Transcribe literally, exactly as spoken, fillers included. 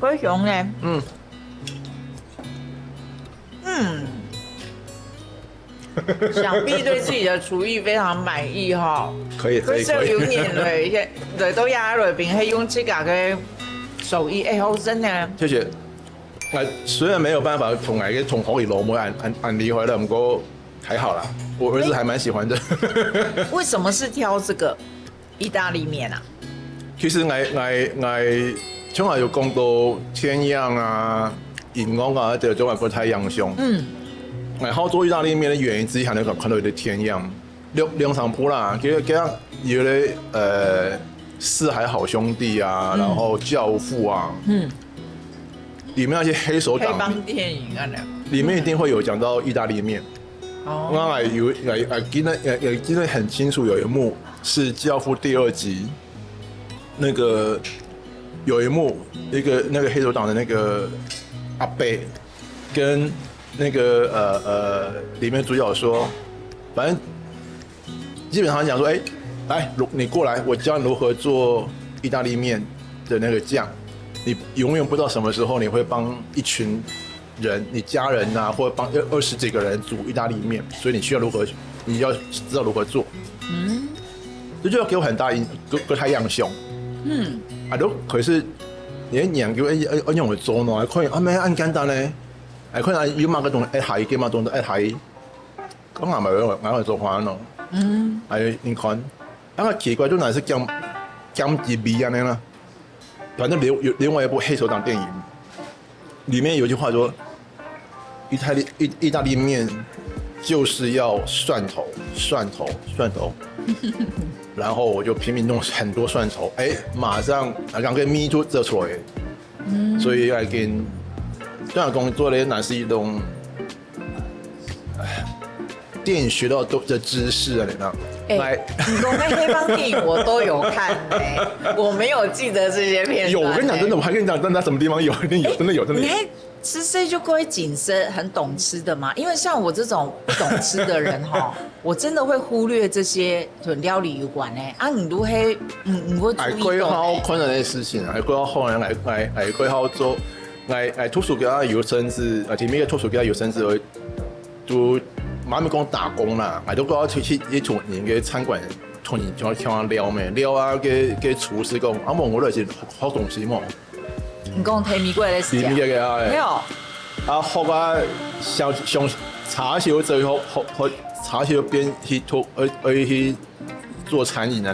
不會熊呢？嗯，嗯，想必對自己的廚藝非常滿意哈。可以，可以，所以可以。有年來，來到這裡邊，係用自家个手藝，哎，好真的。謝謝。哎，雖然沒有辦法同𠊎个同學个老妹恁恁恁厲害了，不過還好啦，我兒子還蠻喜歡的。為什麼是挑這個意大利麵啊？其實𠊎𠊎𠊎，像𠊎有講到電影啊、音樂啊，這種𠊎不太影響。嗯，𠊎好做意大利麵的原因之一，還能看到佢个電影。兩兩三部啦，其實其實有的呃，四海好兄弟啊，然後教父啊，嗯，裡面那些黑手黑幫黨，電影啊，裡面一定會有講到意大利麵。哦，那有哎哎，記得哎哎，記得很清楚，有一幕是《教父》第二集，那個有一幕，一個那個黑手黨的那個阿伯跟那個呃呃裡面主角說，反正基本上講說，哎，來，如你過來，我教你如何做意大利麵的那個醬。你永遠不知道什麼時候你會幫一群人，你家人呐、或幫二二十幾個人煮意大利麵，所以你需要如何，你要知道如何做。嗯這就要給我很大影，給給他影響。嗯，啊，都可是你的娘叫哎哎哎，用我做呢，還可以啊，沒恁簡單呢，還可以啊，有麼个東西愛下去，嘛東西愛下去，講啊嘛有，嘛有做飯咯。嗯，哎，你看，那個奇怪，就乃是講講幾味安尼啦。反正另有另外一部黑手黨電影，裡面有一句話說，意大利意意大利麵就是要蒜头蒜头蒜头，然後我就拼命弄很多蒜头，哎，馬上啊，兩個 me too 做出來，所以來跟這樣工作咧，乃是一種，哎，電影學到多的知識啊，你知道？哎來，你講个黑幫電影我都有看呢，我沒有記得這些片段呢。有，我跟你講，真的，我還跟你講，真的什麼地方有，一定有，真的有，真的有。你還吃這就過會謹慎，很懂吃的嘛。因為像我這種不懂吃的人哈，我真的會忽略這些跟料理有關的。啊，你都會，嗯，你會注哎，意規劃到欸。困難的事情，哎，規劃好人來來哎，規劃做，哎哎，圖書館有甚至啊，前面个圖書館有甚至會，就慢慢講打工啦，哎，都規劃去去去同人个餐館，同人像像聊咩，聊啊，个个廚師講，啊，問我那些好東西嘛，你講提美國的時間，是你个啊，哎沒有，啊，學啊，想想茶修最後，好好茶修邊去做，而而去做餐飲啊。